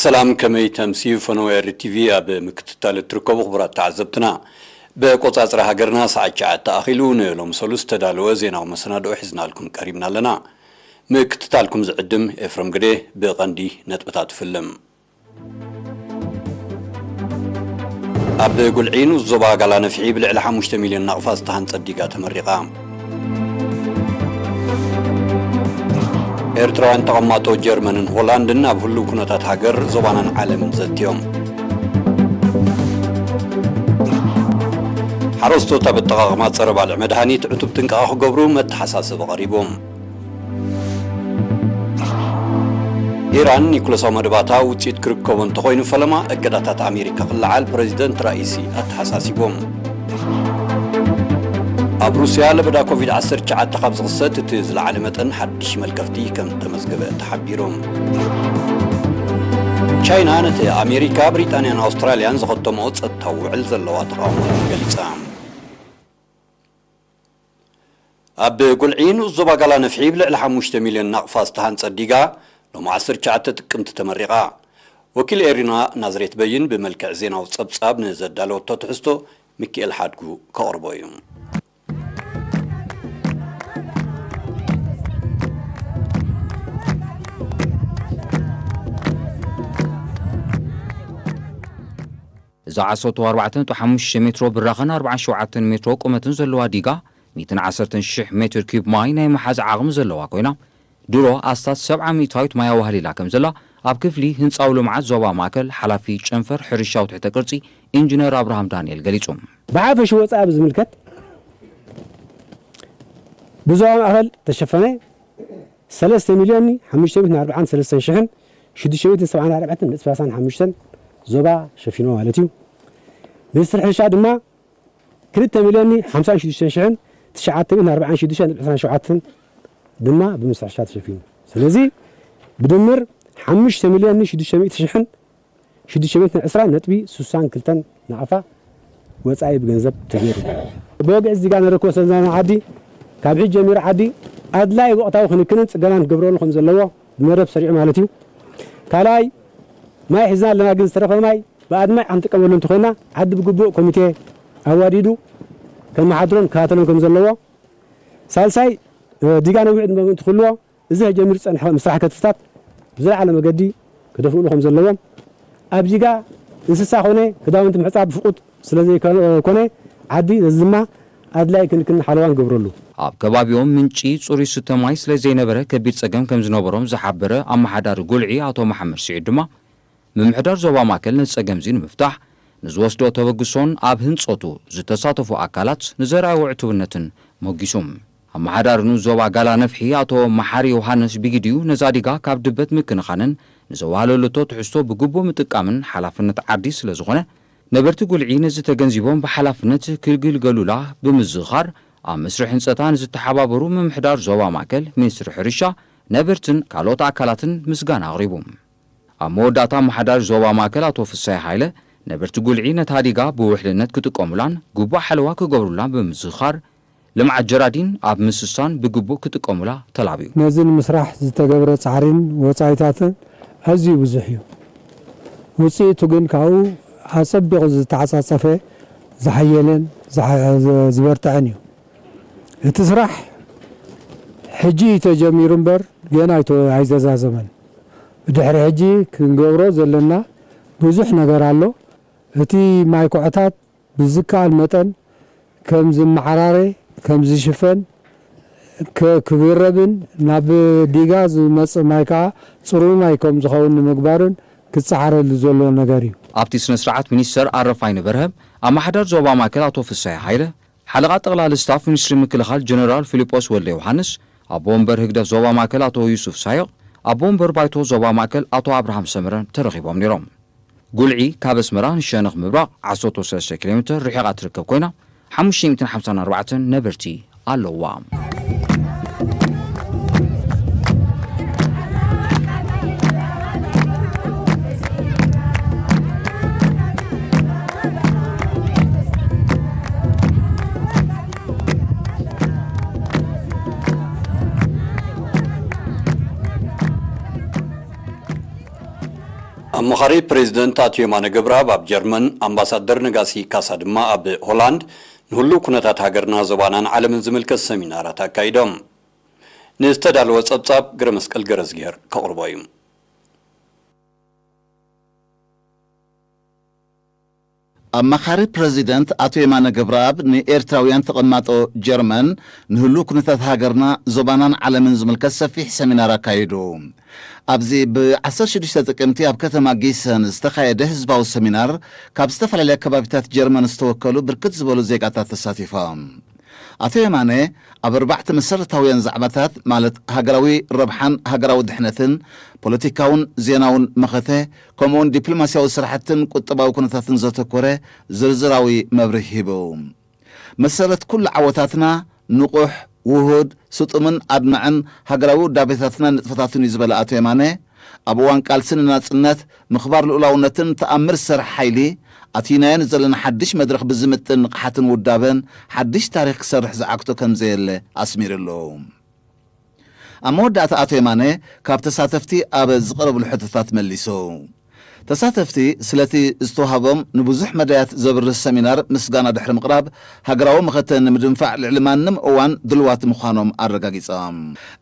ሰላም፣ ከመይ ተምስዩ? ፈነወ ኤሪ ቲቪ ኣብ ምክትታል እትርከቡ ክቡራት ተዓዘብትና፣ ብቆጻጽራ ሃገርና ሰዓት ትሽዓተ ኣኺሉ ንሎሚ ሰሉስ ዝተዳለወ ዜናዊ መሰናድኦ ሒዝናልኩም ቀሪብና ኣለና። ምክትታልኩም ዝዕድም ኤፍረም ግዴ። ብቐንዲ ነጥብታት ፍልም። ኣብ ጉልዒ ንኡስ ዞባ ጋላ ነፍሒ ብልዕሊ ሓሙሽተ ሚልዮን ናቕፋ ዝተሃንጸት ዲጋ ተመሪቓ። ኤርትራውያን ተቐማጦ ጀርመንን ሆላንድን ኣብ ህሉው ኩነታት ሃገር፣ ዞባናን ዓለምን ዘትዮም። ሓረስቶት ኣብ ኣጠቓቕማ ጸረ ባልዕ መድሃኒት ዕቱብ ጥንቃቐ ክገብሩ መተሓሳሰቢ ቀሪቡ። ኢራን ኒኩለሳዊ መደባታ ውፅኢት ክርከቦ እንተኾይኑ፣ ፈለማ እገዳታት ኣሜሪካ ክለዓል ፕረዚደንት ራኢሲ ኣተሓሳሲቦም። ኣብ ሩስያ ለበዳ ኮቪድ ዓሰርተ ትሽዓተ ካብ ዝኽሰት እቲ ዝለዓለ መጠን ሓድሽ መልከፍቲ ከም ተመዝገበ ተሓቢሩ። ቻይና ነቲ ኣሜሪካ፣ ብሪጣንያን ኣውስትራልያን ዝኸተምኦ ጸጥታዊ ውዕል ዘለዋ ተቓውሞ ገሊጻ። ኣብ ጉልዒ ንኡስ ዞባ ጋላ ነፍሒ ብልዕሊ ሓሙሽተ ሚልዮን ናቕፋ ዝተሃንጸት ዲጋ ሎሚ ዓሰርተ ትሽዓተ ጥቅምቲ ተመሪቓ። ወኪል ኤሪና ናዝሬት በይን ብመልክዕ ዜናዊ ጸብጻብ ንዘዳለወቶ ትሕዝቶ ሚኪኤል ሓድጉ ከቕርቦ እዩ። እዛ ዓሰርተ ኣርባዕተ ነጥቢ ሓሙሽተ ሜትሮ ብራኸን ኣርባዓን ሸውዓተን ሜትሮ ቁመትን ዘለዋ ዲጋ፣ ሚእትን ዓሰርተን ሽሕ ሜትር ኪዩብ ማይ ናይ ምሓዝ ዓቕሚ ዘለዋ ኮይና፣ ድሮ ኣስታት ሰብዓ ሚእታዊት ማይ ኣዋህሊላ ከም ዘላ ኣብ ክፍሊ ህንጻዊ ልምዓት ዞባ ማእከል ሓላፊ ጨንፈር ሕርሻዊ ትሕተ ቅርጺ ኢንጂነር ኣብርሃም ዳንኤል ገሊጹ። ብሓፈሽ ወጻኢ ብዝምልከት ብዞባ ማእከል ተሸፈነ ሰለስተ ሚልዮን ሓሙሽተ ሚእትን ኣርባዓን ሰለስተን ሽሕን ሽዱሽተ ሚእትን ሰብዓን ኣርባዕተን ነጥቢ ሰላሳን ሓሙሽተን ዞባ ሸፊኑ ማለት እዩ። ሚኒስትሪ ሕርሻ ድማ ክልተ ሚልዮን ሓምሳን ሽዱሽተን ሽሕን ትሽዓተ ሚእትን ኣርባዓን ሽዱሽተን ነጥቢ ዕስራን ሸውዓተን ድማ ብሚኒስትሪ ሕርሻ ተሸፊኑ። ስለዚ ብድምር ሓሙሽተ ሚልዮን ሽዱሽተ ሚእቲ ሽሕን ሽዱሽተ ሚእትን ዕስራን ነጥቢ ስሳን ክልተን ናቕፋ ወጻኢ ብገንዘብ ተገይሩ። ብወግዒ እዚ ዲጋ ነረክቦ ስለ ዘለና ዓዲ ካብ ሕጂ ጀሚሩ ዓዲ ኣድላይ ወቕታዊ ክንክንን ጽገናን ክገብረሉ ከም ዘለዎ ብመደብ ሰሪዑ ማለት እዩ። ካልኣይ ማይ ሒዝና ኣለና፣ ግን ዝተረፈ ማይ ብኣድማዕ ክንጥቀመሉ እንተኾይና ዓዲ ብግቡእ ኮሚቴ ኣዋዲዱ ከመሓድሮን ክከታተሎን ከም ዘለዎ። ሳልሳይ ዲጋ ነዊሕ ዕድመ ምእንቲ ክህልዎ እዚ ተጀሚሩ ዝጸንሐ ምስራሕ ከትፍታት ብዝለዓለ መገዲ ክደፍእሉ ከም ዘለዎም፣ ኣብ ዲጋ እንስሳ ኮነ ክዳውንቲ ምሕጻብ ፍቑድ ስለ ዘይኮነ ዓዲ ነዚ ድማ ኣድላይ ክንክን ሓለዋን ገብረሉ። ኣብ ከባቢኦም ምንጪ ጽሩይ ስተ ማይ ስለ ዘይነበረ ከቢድ ጸገም ከም ዝነበሮም ዝሓበረ ኣመሓዳሪ ጉልዒ ኣቶ መሓመድ ስዒድ ድማ ምምሕዳር ዞባ ማእከል ነዚ ጸገምዚ ንምፍታሕ ንዝወስዶ ተበግሶን ኣብ ህንጸቱ ዝተሳተፉ ኣካላት ንዘርኣይዎ ዕቱብነትን ሞጊሱ። ኣመሓዳሪ ንኡስ ዞባ ጋላ ነፍሒ ኣቶ መሓሪ ዮሃንስ ብግዲኡ ነዛ ዲጋ ካብ ድበት ምክንኻንን ንዘዋህለለቶ ትሕዝቶ ብግቡእ ምጥቃምን ሓላፍነት ዓዲ ስለ ዝኾነ ነበርቲ ጉልዒ ነዚ ተገንዚቦም ብሓላፍነት ክግልገሉላ ብምዝኻር ኣብ መስርሕ ህንጸታ ንዝተሓባበሩ ምምሕዳር ዞባ ማእከል፣ ሚኒስትሪ ሕርሻ፣ ነበርትን ካልኦት ኣካላትን ምስጋና ኣቕሪቡ። ኣብ መወዳእታ ኣመሓዳሪ ዞባ ማእከል ኣቶ ፍሳይ ሃይለ ነበርቲ ጉልዒ ነታ ዲጋ ብውሕልነት ክጥቀሙላን ግቡእ ሓለዋ ክገብሩላን ብምዝኻር ልምዓት ጀራዲን ኣብ ምስሳን ብግቡእ ክጥቀሙላ ተላብዩ። ነዚ ንምስራሕ ዝተገብረ ጻዕሪን ወጻኢታትን ኣዝዩ ብዙሕ እዩ። ውጽኢቱ ግን ካብኡ ኣጸቢቑ ዝተዓጻጸፈ፣ ዝሓየለን ዝሓ-፣ ዝበርትዐን እዩ። እቲ ስራሕ ሕጂ እዩ ተጀሚሩ እምበር ገና ኣይተ-፣ ኣይተዛዘመን። ብድሕሪ ሕጂ ክንገብሮ ዘለና ብዙሕ ነገር ኣሎ። እቲ ማይ ኩዕታት ብዝከኣል መጠን ከም ዝመዓራረ፣ ከም ዝሽፈን፣ ከ-፣ ክብረብን ናብ ዲጋ ዝመጽእ ማይ ከኣ ጽሩይ ማይ ከም ዝኸውን ንምግባርን ክጸዓረሉ ዘሎ ነገር እዩ። ኣብቲ ስነ ስርዓት ሚኒስተር ኣረፋይነ በርሀ፣ ኣመሓዳሪ ዞባ ማእከል ኣቶ ፍሳይ ሃይለ፣ ሓለቓ ጠቕላሊ ስታፍ ሚኒስትሪ ምክልኻል ጀነራል ፊልጶስ ወልደ ዮሃንስ፣ ኣቦ ወንበር ህግደፍ ዞባ ማእከል ኣቶ ዩሱፍ ሳይቕ፣ ኣቦ ወንበር ባይቶ ዞባ ማእከል ኣቶ ኣብርሃም ሰመረን ተረኺቦም ነይሮም። ጉልዒ ካብ ኣስመራ ንሸነኽ ምብራቕ ዓሰርተ ሰለስተ ኪሎ ሜትር ርሒቓ ትርከብ ኮይና፣ ሓሙሽተ ሚእትን ሓምሳን ኣርባዕተን ነበርቲ ኣለውዋ። ኣማኻሪ ፕሬዚደንት ኣቶ የማነ ገብረኣብ ኣብ ጀርመን፣ ኣምባሳደር ነጋሲ ካሳ ድማ ኣብ ሆላንድ ንህሉው ኩነታት ሃገርና፣ ዞባናን ዓለምን ዝምልከት ሰሚናራት ኣካይዶም። ንዝተዳለወ ጸብጻብ ግረ መስቀል ገረዝግሄር ከቕርቦ እዩ። ኣማኻሪ ፕረዚደንት ኣቶ የማነ ገብረኣብ ንኤርትራውያን ተቐማጦ ጀርመን ንህሉው ኩነታት ሃገርና፣ ዞባናን ዓለምን ዝምልከት ሰፊሕ ሰሚናር ኣካይዱ። ኣብዚ ብ16 ጥቅምቲ ኣብ ከተማ ጊሰን ዝተኻየደ ህዝባዊ ሰሚናር፣ ካብ ዝተፈላለያ ከባቢታት ጀርመን ዝተወከሉ ብርክት ዝበሉ ዜጋታት ተሳቲፎም። ኣቶ የማነ ኣብ ኣርባዕተ መሰረታውያን ዛዕባታት፣ ማለት ሃገራዊ ረብሓን ሃገራዊ ድሕነትን፣ ፖለቲካውን ዜናውን መኸተ፣ ከምኡውን ዲፕሎማስያዊ ስራሕትን ቁጠባዊ ኩነታትን ዘተኮረ ዝርዝራዊ መብርሂ ሂቡ። መሰረት ኩሉ ዓወታትና ንቑሕ፣ ውሁድ፣ ስጡምን ኣድማዕን ሃገራዊ ውዳቤታትናን ንጥፈታቱን እዩ ዝበለ ኣቶ የማነ፣ ኣብ እዋን ቃልሲ ንናጽነት፣ ምኽባር ልኡላውነትን ተኣምር ዝሰርሕ ሓይሊ፣ ኣቲናዮ ንዘለና ሓድሽ መድረኽ ብዝምጥን ንቕሓትን ውዳበን ሓድሽ ታሪኽ ክሰርሕ ዝዓግቶ ከም ዘየለ ኣስሚሩሉ። ኣብ መወዳእታ ኣቶ የማነ ካብ ተሳተፍቲ ኣብ ዝቐረብሉ ሕቶታት መሊሱ። ተሳተፍቲ ስለቲ ዝተዋህቦም ንብዙሕ መዳያት ዘብርህ ሰሚናር ምስጋና ድሕሪ ምቕራብ፣ ሃገራዊ መኸተ ንምድንፋዕ ልዕሊ ማንም እዋን ድልዋት ምዃኖም ኣረጋጊጾም።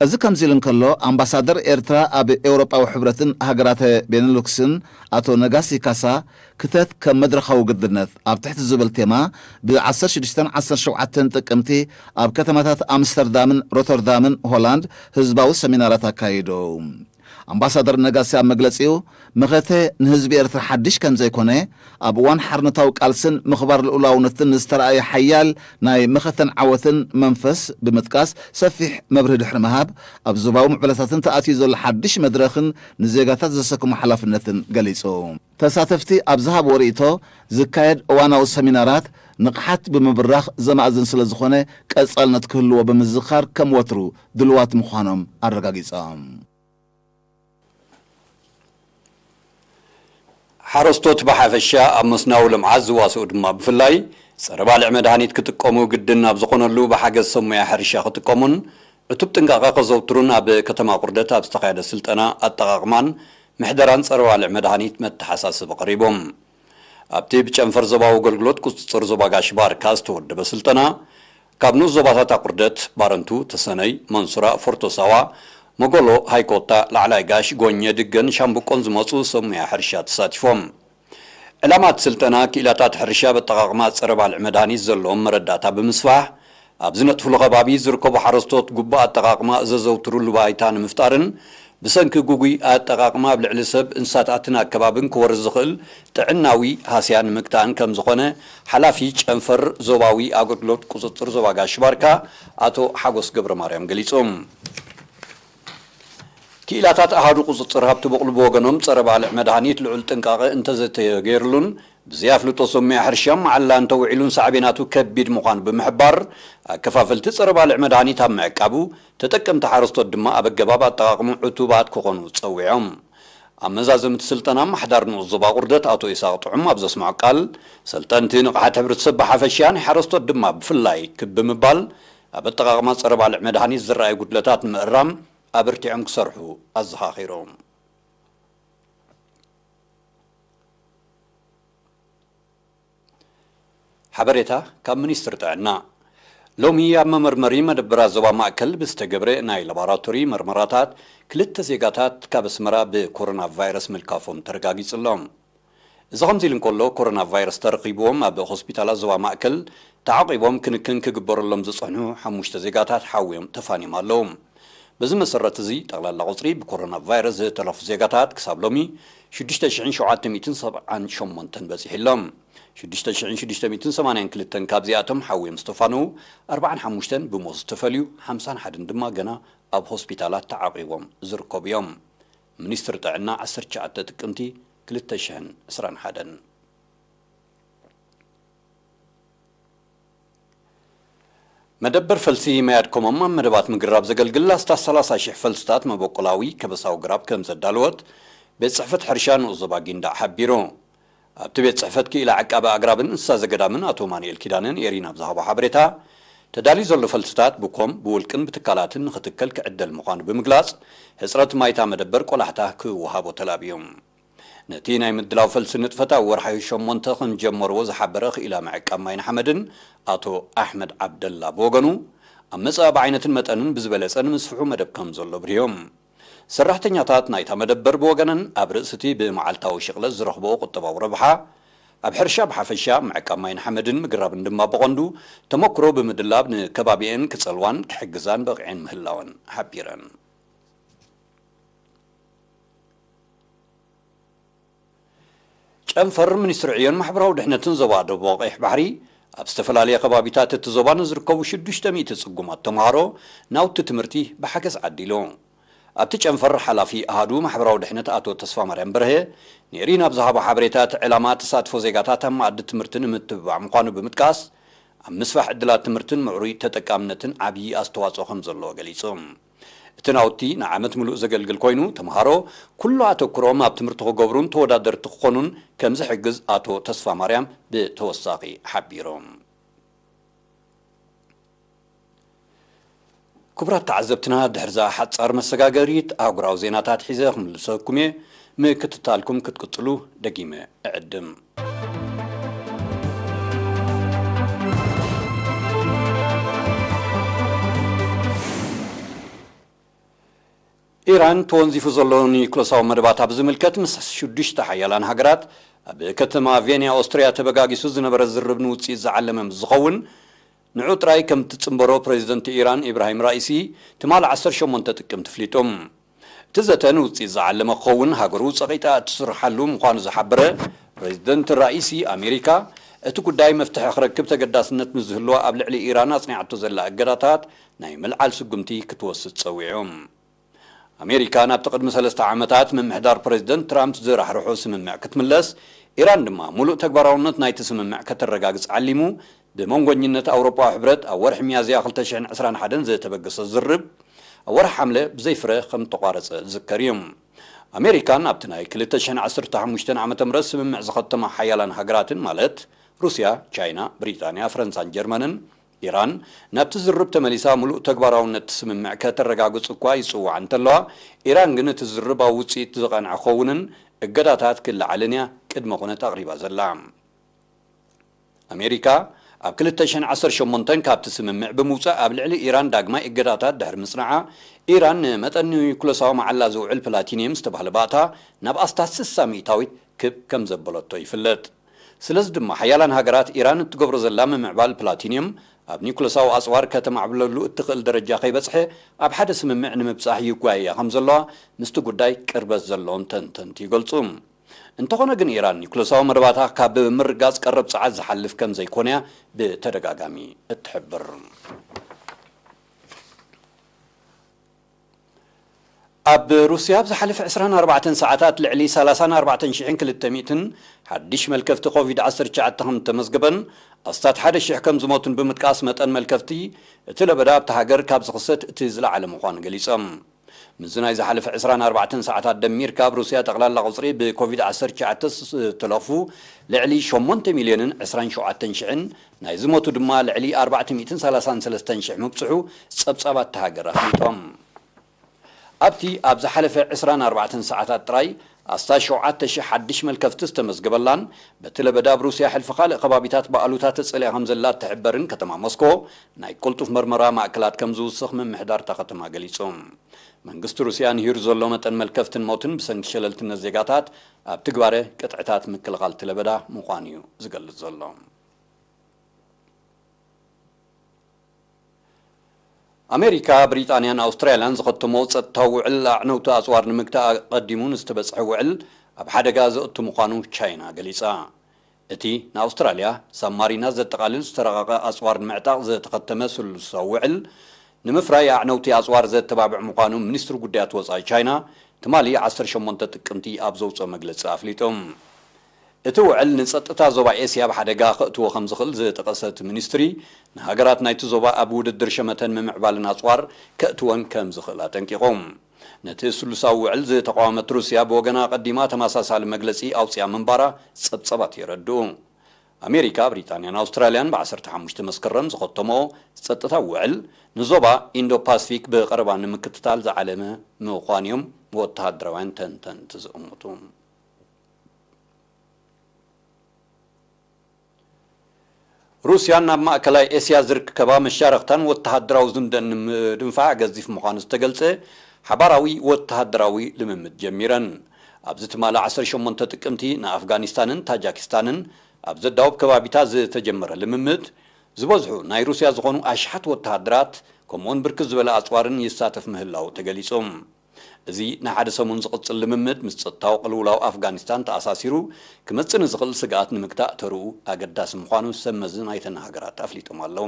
እዚ ከምዚ ኢሉ እንከሎ፣ ኣምባሳደር ኤርትራ ኣብ ኤውሮጳዊ ሕብረትን ሃገራተ ቤነሉክስን ኣቶ ነጋሲ ካሳ፣ ክተት ከም መድረኻዊ ግድነት ኣብ ትሕቲ ዝብል ቴማ፣ ብ16ን 17ን ጥቅምቲ ኣብ ከተማታት ኣምስተርዳምን ሮተርዳምን ሆላንድ ህዝባዊ ሰሚናራት ኣካይዱ። ኣምባሳደር ነጋሲ ኣብ መግለጺኡ፣ መኸተ ንህዝቢ ኤርትራ ሓድሽ ከም ዘይኮነ፣ ኣብ እዋን ሓርነታዊ ቃልስን ምኽባር ልኡላውነትን ዝተራእየ ሓያል ናይ መኸተን ዓወትን መንፈስ ብምጥቃስ፣ ሰፊሕ መብርሂ ድሕሪ ምሃብ፣ ኣብ ዞባዊ ምዕብለታትን ተኣትዩ ዘሎ ሓድሽ መድረኽን ንዜጋታት ዘሰክሞ ሓላፍነትን ገሊጹ። ተሳተፍቲ ኣብ ዝሃብዎ ርእይቶ፣ ዝካየድ እዋናዊ ሰሚናራት ንቕሓት ብምብራኽ ዘማእዝን ስለ ዝኾነ፣ ቀጻልነት ክህልዎ ብምዝኻር፣ ከም ወትሩ ድልዋት ምዃኖም ኣረጋጊጾም። ሓረስቶት ብሓፈሻ፣ ኣብ መስናዊ ልምዓት ዝዋስኡ ድማ ብፍላይ፣ ጸረ ባልዕ መድሃኒት ክጥቀሙ ግድን ኣብ ዝኾነሉ፣ ብሓገዝ ሰብ ሞያ ሕርሻ ክጥቀሙን ዕቱብ ጥንቃቐ ከዘውትሩን ኣብ ከተማ ቁርደት ኣብ ዝተኻየደ ስልጠና ኣጠቓቕማን ምሕደራን ጸረ ባልዕ መድሃኒት መተሓሳስቢ ቀሪቡ። ኣብቲ ብጨንፈር ዞባዊ ኣገልግሎት ቁጽጽር ዞባ ጋሽ ባርካ ዝተወደበ ስልጠና፣ ካብ ንኡስ ዞባታት ኣቁርደት፣ ባረንቱ፣ ተሰነይ፣ መንሱራ፣ ፎርቶ ሳዋ፣ መጎሎ፣ ሃይኮታ፣ ላዕላይ ጋሽ፣ ጎኘ፣ ድገን ሻምብቆን ዝመጹ ሰብ ሞያ ሕርሻ ተሳቲፎም። ዕላማ እቲ ስልጠና፣ ክኢላታት ሕርሻ ኣብ ኣጠቓቕማ ጸረ ባልዕ መድሃኒት ዘለዎም መረዳእታ ብምስፋሕ፣ ኣብ ዝነጥፍሉ ከባቢ ዝርከቡ ሓረስቶት ግቡእ ኣጠቓቕማ ዘዘውትሩሉ ባይታ ንምፍጣርን፣ ብሰንኪ ግጉይ ኣጠቓቕማ ኣብ ልዕሊ ሰብ፣ እንስሳታትን ኣከባብን ክወርድ ዝኽእል ጥዕናዊ ሃስያ ንምግታእን ከም ዝኾነ፣ ሓላፊ ጨንፈር ዞባዊ ኣገልግሎት ቁጽጽር ዞባ ጋሽ ባርካ ኣቶ ሓጎስ ገብረ ማርያም ገሊጹ። ክኢላታት ኣሃዱ ቁጽጽር ሃብቲ በቑሉ ብወገኖም፣ ጸረ ባልዕ መድሃኒት ልዑል ጥንቃቐ እንተዘተገይርሉን፣ ብዘይ ኣፍልጦ ሰብ ሞያ ሕርሻ መዓላ እንተውዒሉን፣ ሳዕቤናቱ ከቢድ ምዃኑ ብምሕባር፣ ኣከፋፈልቲ ጸረ ባልዕ መድሃኒት ኣብ ምዕቃቡ፣ ተጠቀምቲ ሓረስቶት ድማ ኣብ ኣገባብ ኣጠቓቕሙ ዕቱባት ክኾኑ ጸዊዖም። ኣብ መዛዘምቲ ስልጠና፣ ኣመሓዳሪ ንኡስ ዞባ ቁርደት ኣቶ ኢሳቕ ጥዑም ኣብ ዘስምዖ ቃል፣ ሰልጠንቲ ንቕሓት ሕብረተሰብ ብሓፈሻ፣ ናይ ሓረስቶት ድማ ብፍላይ ክብ ብምባል፣ ኣብ ኣጠቓቕማ ጸረ ባልዕ መድሃኒት ዝረኣዩ ጉድለታት ንምእራም ኣበርቲዖም ክሰርሑ ኣዘኻኺሮም። ሓበሬታ ካብ ሚኒስትሪ ጥዕና። ሎሚ ኣብ መመርመሪ መደበራት ዞባ ማእከል ብዝተገብረ ናይ ላቦራቶሪ መርመራታት፣ ክልተ ዜጋታት ካብ ኣስመራ ብኮሮና ቫይረስ ምልካፎም ተረጋጊጹ ኣሎ። እዚ ከምዚ ኢሉ እንከሎ፣ ኮሮና ቫይረስ ተረኺብዎም ኣብ ሆስፒታላት ዞባ ማእከል ተዓቂቦም ክንክን ክግበረሎም ዝጸንሑ ሓሙሽተ ዜጋታት ሓውዮም ተፋንዮም ኣለዉ። በዚ መሰረት እዚ፣ ጠቕላላ ቁጽሪ ብኮሮና ቫይረስ ዝተረፉ ዜጋታት ክሳብ ሎሚ ሽዱሽተ ሽሕን ሸውዓተ ሚእትን ሰብዓን ሸሞንተን በጺሑ ኣሎ። ሽዱሽተ ሽሕን ሽዱሽተ ሚእትን ሰማንያን ክልተን ካብዚኣቶም ሓውዮም ዝተፋነዉ፣ ኣርባዓን ሓሙሽተን ብሞት ዝተፈልዩ፣ ሓምሳን ሓደን ድማ ገና ኣብ ሆስፒታላት ተዓቂቦም ዝርከቡ እዮም። ሚኒስትሪ ጥዕና፣ ዓሰርተ ትሽዓተ ጥቅምቲ ክልተ ሽሕን ዕስራን ሓደን። መደበር ፈልሲ መያድ ኮሞም ኣብ መደባት ምግራብ ዘገልግል ኣስታት ሰላሳ ሽሕ ፈልስታት መበቆላዊ ከበሳዊ ግራብ ከም ዘዳለወት ቤት ጽሕፈት ሕርሻ ንኡስ ዞባ ጊንዳዕ ሓቢሩ። ኣብቲ ቤት ጽሕፈት ክኢላ ዕቃበ ኣግራብን እንስሳ ዘገዳምን ኣቶ ማኑኤል ኪዳነን ኤሪና ኣብ ዝሃቦ ሓበሬታ፣ ተዳልዩ ዘሎ ፈልስታት ብኮም፣ ብውልቅን ብትካላትን ንኽትከል ክዕደል ምዃኑ ብምግላጽ፣ ሕጽረት ማይታ መደበር ቆላሕታ ክወሃቦ ተላብዩ። ነቲ ናይ ምድላው ፈልሲ ንጥፈት ኣብ ወርሒ ሸሞንተ ከም ጀመርዎ ዝሓበረ ክኢላ ምዕቃብ ማይን ሓመድን ኣቶ ኣሕመድ ዓብደላ ብወገኑ፣ ኣብ መጻኢ ብዓይነትን መጠንን ብዝበለጸ ንምስፍሑ መደብ ከም ዘሎ ኣብሪሆም። ሰራሕተኛታት ናይታ መደበር ብወገነን ኣብ ርእሲ እቲ ብመዓልታዊ ሽቕለት ዝረኽብኦ ቁጠባዊ ረብሓ፣ ኣብ ሕርሻ ብሓፈሻ፣ ምዕቃብ ማይን ሓመድን ምግራብን ድማ ብቐንዱ ተመክሮ ብምድላብ ንከባቢኤን ክጸልዋን ክሕግዛን በቒዐን ምህላወን ሓቢረን። ጨንፈር ሚኒስትሪ ዕዮን ማሕበራዊ ድሕነትን ዞባ ደቡብ ቀይሕ ባሕሪ ኣብ ዝተፈላለየ ከባቢታት እቲ ዞባ ንዝርከቡ ሽዱሽተ ሚእቲ ጽጉማት ተምሃሮ ናውቲ ትምህርቲ ብሓገዝ ዓዲሉ። ኣብቲ ጨንፈር ሓላፊ ኣሃዱ ማሕበራዊ ድሕነት ኣቶ ተስፋማርያም በርሀ ንኤሪና ኣብ ዝሃቦ ሓበሬታ፣ እቲ ዕላማ ተሳትፎ ዜጋታት ኣብ መኣዲ ትምህርቲ ንምትብባዕ ምዃኑ ብምጥቃስ፣ ኣብ ምስፋሕ ዕድላት ትምህርትን ምዕሩይ ተጠቃምነትን ዓብዪ ኣስተዋጽኦ ከም ዘለዎ ገሊጹ። እቲ ናውቲ ንዓመት ምሉእ ዘገልግል ኮይኑ፣ ተምሃሮ ኩሉ ኣተኩሮኦም ኣብ ትምህርቲ ክገብሩን ተወዳደርቲ ክኾኑን ከም ዝሕግዝ ኣቶ ተስፋማርያም ብተወሳኺ ሓቢሩ። ክቡራት ተዓዘብትና፣ ድሕርዛ ሓጻር መሰጋገሪት ኣህጉራዊ ዜናታት ሒዘ ክምልሰኩም እየ። ምክትታልኩም ክትቅጽሉ ደጊመ እዕድም። ኢራን ተወንዚፉ ዘሎ ኒውክለሳዊ መደባታ ብዝምልከት ምስ ሽዱሽተ ሓያላን ሃገራት ኣብ ከተማ ቬንያ ኦስትርያ ተበጋጊሱ ዝነበረ ዝርብ ንውጽኢት ዝዓለመ ምስ ዝኸውን፣ ንዑ ጥራይ ከም ትጽንበሮ ፕሬዚደንት ኢራን ኢብራሂም ራኢሲ ትማሊ ዓሰርተ ሸሞንተ ጥቅምቲ ኣፍሊጡ። እቲ ዘተ ንውጽኢት ዝዓለመ ክኸውን ሃገሩ ጸቒጣ እትስርሓሉ ምዃኑ ዝሓበረ ፕሬዚደንት ራኢሲ፣ ኣሜሪካ እቲ ጉዳይ መፍትሒ ክረክብ ተገዳስነት ምስ ዝህልዋ ኣብ ልዕሊ ኢራን ኣጽኒዓቶ ዘላ እገዳታት ናይ ምልዓል ስጉምቲ ክትወስድ ጸዊዑ። ኣሜሪካ ናብቲ ቅድሚ ሰለስተ ዓመታት ምምሕዳር ፕሬዚደንት ትራምፕ ዝራሕርሖ ስምምዕ ክትምለስ፣ ኢራን ድማ ሙሉእ ተግባራውነት ናይቲ ስምምዕ ከተረጋግጽ ዓሊሙ ብመንጎኝነት ኣውሮጳዊ ሕብረት ኣብ ወርሒ ሚያዝያ ክልተ ሽሕን ዕስራን ሓደን ዝተበገሰ ዝርብ ኣብ ወርሒ ሓምለ ብዘይፍረ ከም ተቋረጸ ዝዝከር እዩ። ኣሜሪካን ኣብቲ ናይ ክልተ ሽሕን ዓሰርተ ሓሙሽተን ዓመተ ምህረት ስምምዕ ዝኸተማ ሓያላን ሃገራትን ማለት ሩስያ፣ ቻይና፣ ብሪጣንያ፣ ፈረንሳን ጀርመንን ኢራን ናብቲ ዝርብ ተመሊሳ ምሉእ ተግባራውነት እቲ ስምምዕ ከተረጋግጽ እኳ ይጽውዓ እንተለዋ፣ ኢራን ግን እቲ ዝርብ ኣብ ውጽኢት ዝቐንዐ ክኸውንን እገዳታት ክለዓልን እያ ቅድመ ኩነት ኣቕሪባ ዘላ። ኣሜሪካ ኣብ ክልተ ሽሕን ዓሰርተ ሸሞንተን ካብቲ ስምምዕ ብምውጻእ ኣብ ልዕሊ ኢራን ዳግማይ እገዳታት ድሕሪ ምጽንዓ፣ ኢራን ንመጠን ኒውክለሳዊ መዓላ ዝውዕል ፕላቲኒየም ዝተባህለ ባእታ ናብ ኣስታት ስሳ ሚእታዊት ክብ ከም ዘበለቶ ይፍለጥ። ስለዚ ድማ ሓያላን ሃገራት ኢራን እትገብሮ ዘላ ምምዕባል ፕላቲኒየም ኣብ ኒውክለሳዊ ኣጽዋር ከተማዕብለሉ እትኽእል ደረጃ ከይበጽሐ ኣብ ሓደ ስምምዕ ንምብጻሕ ይጓየያ ከም ዘለዋ ምስቲ ጉዳይ ቅርበት ዘለዎም ተንተንቲ ይገልጹ። እንተኾነ ግን ኢራን ኒውክለሳዊ መደባታ ካብ ምርጋጽ ቀረብ ጸዓት ዝሓልፍ ከም ዘይኮነያ ብተደጋጋሚ እትሕብር። ኣብ ሩስያ ኣብ ዝሓለፈ ዕስራን ኣርባዕተን ሰዓታት ልዕሊ ሰላሳን ኣርባዕተን ሽሕን ክልተ ሚእትን ሓድሽ መልከፍቲ ኮቪድ ዓሰርተ ትሽዓተ ከም ተመዝገበን ኣስታት ሓደ ሽሕ ከም ዝሞቱን ብምጥቃስ መጠን መልከፍቲ እቲ ለበዳ ኣብታ ሃገር ካብ ዝኽሰት እቲ ዝለዓለ ምዃኑ ገሊጾም። ምስዚ ናይ ዝሓለፈ ዕስራን ኣርባዕተን ሰዓታት ደሚርካ ኣብ ሩስያ ጠቕላላ ቁጽሪ ብኮቪድ ዓሰርተ ትሽዓተ ዝተለኽፉ ልዕሊ ሸሞንተ ሚልዮንን ዕስራን ሸውዓተን ሽሕን ናይ ዝሞቱ ድማ ልዕሊ ኣርባዕተ ሚእትን ሰላሳን ሰለስተን ሽሕ ምብጽሑ ጸብጻባት እታ ሃገር ኣፍሊጦም። ኣብቲ ኣብ ዝሓለፈ ዕስራን ኣርባዕተን ሰዓታት ጥራይ ኣስታት ሸውዓተ ሽሕ ሓድሽ መልከፍቲ ዝተመዝገበላን በቲ ለበዳ ኣብ ሩስያ ሕልፊ ካልእ ከባቢታት ብኣሉታ ተጸልያ ከም ዘላ እትሕበርን ከተማ ሞስኮ ናይ ቅልጡፍ መርመራ ማእከላት ከም ዝውስኽ ምምሕዳር እታ ከተማ ገሊጹ። መንግስቲ ሩስያ ንሂሩ ዘሎ መጠን መልከፍትን ሞትን ብሰንኪ ሸለልትነት ዜጋታት ኣብ ትግባረ ቅጥዕታት ምክልኻል እቲ ለበዳ ምዃኑ እዩ ዝገልጽ ዘሎ። ኣሜሪካ፣ ብሪጣንያን ኣውስትራልያን ዝኸተሞ ጸጥታዊ ውዕል ኣዕነውቲ ኣጽዋር ንምግታእ ኣቐዲሙ ንዝተበጽሐ ውዕል ኣብ ሓደጋ ዘእቱ ምዃኑ ቻይና ገሊጻ። እቲ ንኣውስትራልያ ሳብማሪናት ዘጠቓልል ዝተረቐቐ ኣጽዋር ንምዕጣቕ ዝተኸተመ ስሉሳዊ ውዕል፣ ንምፍራይ ኣዕነውቲ ኣጽዋር ዘተባብዕ ምዃኑ ሚኒስትሪ ጉዳያት ወጻኢ ቻይና ትማሊ ዓሰርተ ሸሞንተ ጥቅምቲ ኣብ ዘውጽኦ መግለጺ ኣፍሊጡ። እቲ ውዕል ንጸጥታ ዞባ ኤስያ ኣብ ሓደጋ ከእትዎ ከም ዝኽእል ዝጠቐሰ እቲ ሚኒስትሪ፣ ንሃገራት ናይቲ ዞባ ኣብ ውድድር ሸመተን ምምዕባልን ኣጽዋር ከእትወን ከም ዝኽእል ኣጠንቂቑ። ነቲ ስሉሳዊ ውዕል ዝተቓወመት ሩስያ ብወገና ኣቐዲማ ተመሳሳሊ መግለጺ ኣውጺኣ ምንባራ ጸብጻባት የረድኡ። ኣሜሪካ፣ ብሪጣንያን ኣውስትራልያን ብዓሰርተ ሓሙሽተ መስከረም ዝኸተምኦ ጸጥታዊ ውዕል ንዞባ ኢንዶ ፓስፊክ ብቐረባ ንምክትታል ዝዓለመ ምዃኑ እዮም ወተሃደራውያን ተንተንቲ ዝእምቱ። ሩስያን ናብ ማእከላይ ኤስያ ዝርከባ መሻርኽታን ወተሃደራዊ ዝምደን ንምድንፋዕ ገዚፍ ምዃኑ ዝተገልጸ ሓባራዊ ወተሃደራዊ ልምምድ ጀሚረን። ኣብዚ ትማሊ ዓሰርተ ሸሞንተ ጥቅምቲ ንኣፍጋኒስታንን ታጃኪስታንን ኣብ ዘዳውብ ከባቢታት ዝተጀመረ ልምምድ፣ ዝበዝሑ ናይ ሩስያ ዝኾኑ ኣሽሓት ወተሃደራት ከምኡውን ብርክት ዝበለ ኣጽዋርን ይሳተፍ ምህላው ተገሊጹ። እዚ ንሓደ ሰሙን ዝቕጽል ልምምድ ምስ ጸጥታዊ ቅልውላው ኣፍጋኒስታን ተኣሳሲሩ ክመጽእ ንዝኽእል ስግኣት ንምግታእ ተርኡ ኣገዳሲ ምዃኑ ሰብ መዚ ናይተን ሃገራት ኣፍሊጦም ኣለዉ።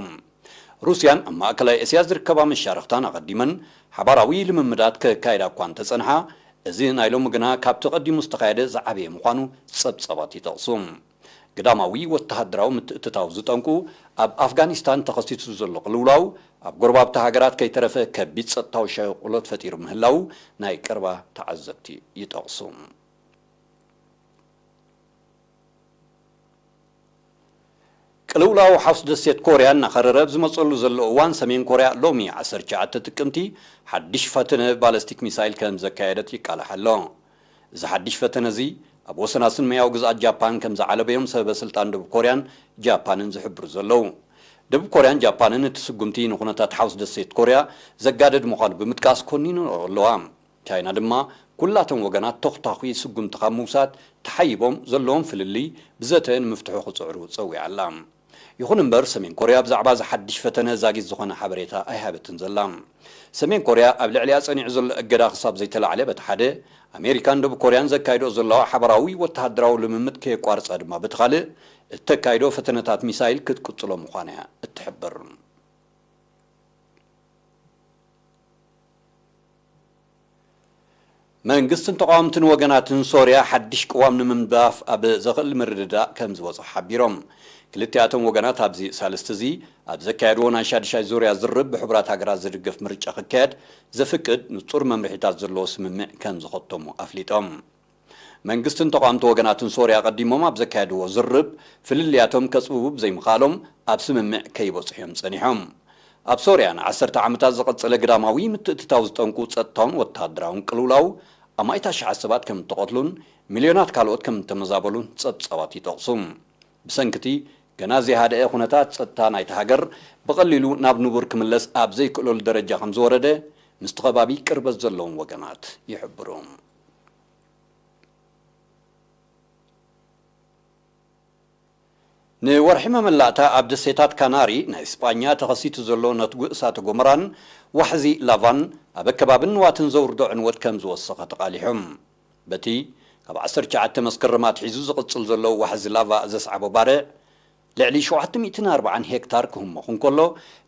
ሩስያን ኣብ ማእከላይ እስያ ዝርከባ መሻርኽታን ኣቐዲመን ሓባራዊ ልምምዳት ከካይዳ እኳ እንተጸንሓ፣ እዚ ናይ ሎሚ ግና ካብቲ ቀዲሙ ዝተኻየደ ዝዓበየ ምዃኑ ጸብጻባት ይጠቕሱ። ግዳማዊ ወተሃደራዊ ምትእትታው ዝጠንቁ ኣብ ኣፍጋኒስታን ተኸሲቱ ዘሎ ቅልውላው ኣብ ጎረባብቲ ሃገራት ከይተረፈ ከቢድ ጸጥታዊ ሸቕሎት ፈጢሩ ምህላው ናይ ቀረባ ተዓዘብቲ ይጠቕሱ። ቅልውላው ሓውስ ደሴት ኮርያ እናኸረረ ኣብ ዝመጸሉ ዘሎ እዋን፣ ሰሜን ኮርያ ሎሚ ዓሰርተ ትሽዓተ ጥቅምቲ ሓድሽ ፈተነ ባለስቲክ ሚሳይል ከም ዘካየደት ይቃላሕ ኣሎ። እዚ ሓድሽ ፈተነ እዚ ኣብ ወሰናስን መያው ግዝኣት ጃፓን ከም ዝዓለበዮም ሰበ ስልጣን ደቡብ ኮርያን ጃፓንን ዝሕብሩ ዘለዉ። ደቡብ ኮርያን ጃፓንን እቲ ስጉምቲ ንኩነታት ሓውስ ደሴት ኮርያ ዘጋደድ ምዃኑ ብምጥቃስ ኮኒኑ ኣለዋ። ቻይና ድማ ኩላቶም ወገናት ተኹታኹ ስጉምቲ ካብ ምውሳድ ተሓይቦም ዘለዎም ፍልልይ ብዘተ ንምፍትሑ ክጽዕሩ ጸዊዓ ኣላ። ይኹን እምበር፣ ሰሜን ኮርያ ብዛዕባ እዚ ሓድሽ ፈተነ ዛጊት ዝኾነ ሓበሬታ ኣይሃበትን ዘላ። ሰሜን ኮርያ ኣብ ልዕሊኣ ጸኒዑ ዘሎ እገዳ ክሳብ ዘይተላዕለ፣ በቲ ሓደ፣ ኣሜሪካን ደቡብ ኮርያን ዘካይዶ ዘለዋ ሓባራዊ ወተሃደራዊ ልምምድ ከየቋርጻ ድማ፣ በቲ ካልእ፣ እተካይዶ ፈተነታት ሚሳይል ክትቅጽሎ ምዃና እያ እትሕብር። መንግስትን ተቓወምትን ወገናትን ሶርያ ሓድሽ ቅዋም ንምንዳፍ ኣብ ዘኽእል ምርድዳእ ከም ዝበጽሑ ሓቢሮም። ክልቲኣቶም ወገናት ኣብዚ ሳልስቲ እዚ ኣብ ዘካየድዎ ናይ ሻድሻይ ዙርያ ዝርብ ብሕቡራት ሃገራት ዝድገፍ ምርጫ ክካየድ ዘፍቅድ ንጹር መምርሒታት ዘለዎ ስምምዕ ከም ዝኸተሙ ኣፍሊጦም። መንግስትን ተቓወምቲ ወገናትን ሶርያ ቀዲሞም ኣብ ዘካየድዎ ዝርብ ፍልልያቶም ከጽብቡ ብዘይምኽኣሎም ኣብ ስምምዕ ከይበጽሑ እዮም ጸኒሖም። ኣብ ሶርያ ንዓሰርተ ዓመታት ዝቐጸለ ግዳማዊ ምትእትታው ዝጠንቁ ጸጥታውን ወተሃደራውን ቅልውላው ኣማኢት ኣሽሓት ሰባት ከም እተቐትሉን ሚልዮናት ካልኦት ከም እተመዛበሉን ጸብጻባት ይጠቕሱ። ብሰንኪ እቲ ገና ዘይሃደአ ኩነታት ጸጥታ ናይታ ሃገር ብቐሊሉ ናብ ንቡር ክምለስ ኣብ ዘይክእለሉ ደረጃ ከም ዝወረደ ምስቲ ከባቢ ቅርበት ዘለዎም ወገናት ይሕብሩ። ንወርሒ መመላእታ ኣብ ደሴታት ካናሪ ናይ ስጳኛ ተኸሲቱ ዘሎ ነትጉ እሳተ ጎመራን ዋሕዚ ላቫን ኣብ ኣከባብን ንዋትን ዘውርዶ ዕንወት ከም ዝወሰኸ ተቓሊሑ። በቲ ካብ ዓሰርተ ትሽዓተ መስከረም ኣትሒዙ ዝቕጽል ዘሎ ዋሕዚ ላቫ ዘስዓቦ ባርዕ፣ ልዕሊ ሸውዓተ ሚእትን ኣርባዓን ሄክታር ክህሞኽ እንከሎ፣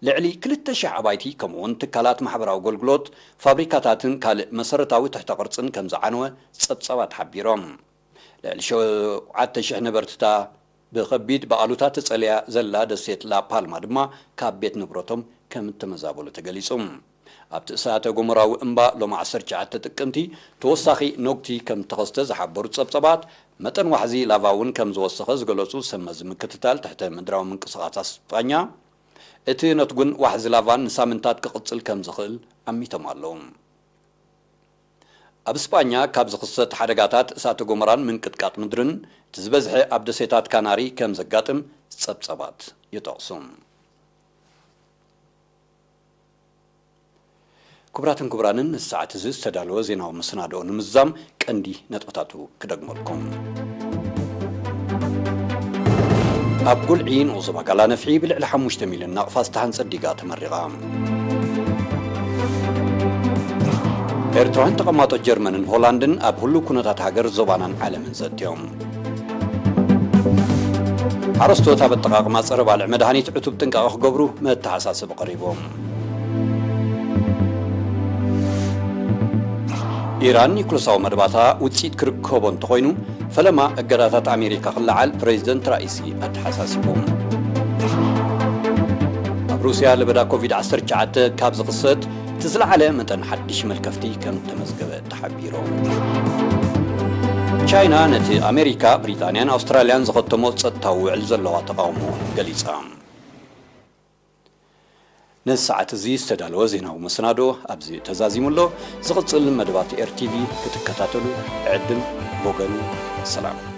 ልዕሊ ክልተ ሽሕ ኣባይቲ ከምኡውን ትካላት ማሕበራዊ ኣገልግሎት፣ ፋብሪካታትን ካልእ መሰረታዊ ትሕተ ቅርጽን ከም ዝዓነወ ጸብጻባት ሓቢሮም። ልዕሊ ሸውዓተ ሽሕ ነበርትታ ብኸቢድ ብኣሉታ ተጸልያ ዘላ ደሴት ላፓልማ ድማ ካብ ቤት ንብረቶም ከም እተመዛበሉ ተገሊጹ። ኣብቲ እሳተ ጎመራዊ እምባ ሎም ዓሰርተ ትሽዓተ ጥቅምቲ ተወሳኺ ነጉቲ ከም እተኸስተ ዝሓበሩ ጸብጸባት፣ መጠን ዋሕዚ ላቫ እውን ከም ዝወሰኸ ዝገለጹ ሰብ መዚ ምክትታል ትሕተ ምድራዊ ምንቅስቓስ ስጳኛ፣ እቲ ነትጉን ዋሕዚ ላቫን ንሳምንታት ክቕጽል ከም ዝኽእል ኣሚቶም ኣለዉ። ኣብ ስጳኛ ካብ ዝኽሰት ሓደጋታት እሳተ ጎመራን ምንቅጥቃጥ ምድርን እቲ ዝበዝሐ ኣብ ደሴታት ካናሪ ከም ዘጋጥም ጸብጸባት ይጠቕሱ። ክቡራትን ክቡራንን፣ ንሰዓት እዚ ዝተዳለወ ዜናዊ መሰናድኦ ንምዝዛም ቀንዲ ነጥብታቱ ክደግመልኩም። ኣብ ጉልዒ ንኡስ ዞባ ጋላ ነፍሒ ብልዕሊ ሓሙሽተ ሚልዮን ናቕፋ ዝተሃንጸት ዲጋ ተመሪቓ። ኤርትራውያን ተቐማጦ ጀርመንን ሆላንድን ኣብ ህሉው ኩነታት ሃገር፣ ዞባናን ዓለምን ዘትዮም። ሓረስቶት ኣብ ኣጠቓቕማ ጸረ ባልዕ መድሃኒት ዕቱብ ጥንቃቐ ክገብሩ መተሓሳሰቢ ቀሪቡ። ኢራን ኒኩለሳዊ መደባታ ውጽኢት ክርከቦ እንተኾይኑ፣ ፈለማ እገዳታት ኣሜሪካ ክለዓል ፕሬዚደንት ራኢሲ ኣተሓሳሲቡ። ኣብ ሩስያ ለበዳ ኮቪድ ዓሰርተ ትሽዓተ ካብ ዝኽሰት እቲ ዝለዓለ መጠን ሓድሽ መልከፍቲ ከም እተመዝገበ ተሓቢሩ። ቻይና ነቲ ኣሜሪካ፣ ብሪጣንያን ኣውስትራልያን ዝኸተሞ ጸጥታዊ ውዕል ዘለዋ ተቓውሞ ገሊጻ። ነዚ ሰዓት እዚ ዝተዳለወ ዜናዊ መሰናዶ ኣብዚ ተዛዚሙ ኣሎ። ዝቕጽል መደባት ኤር ቲ ቪ ክትከታተሉ ዕድም ብወገኑ። ሰላም።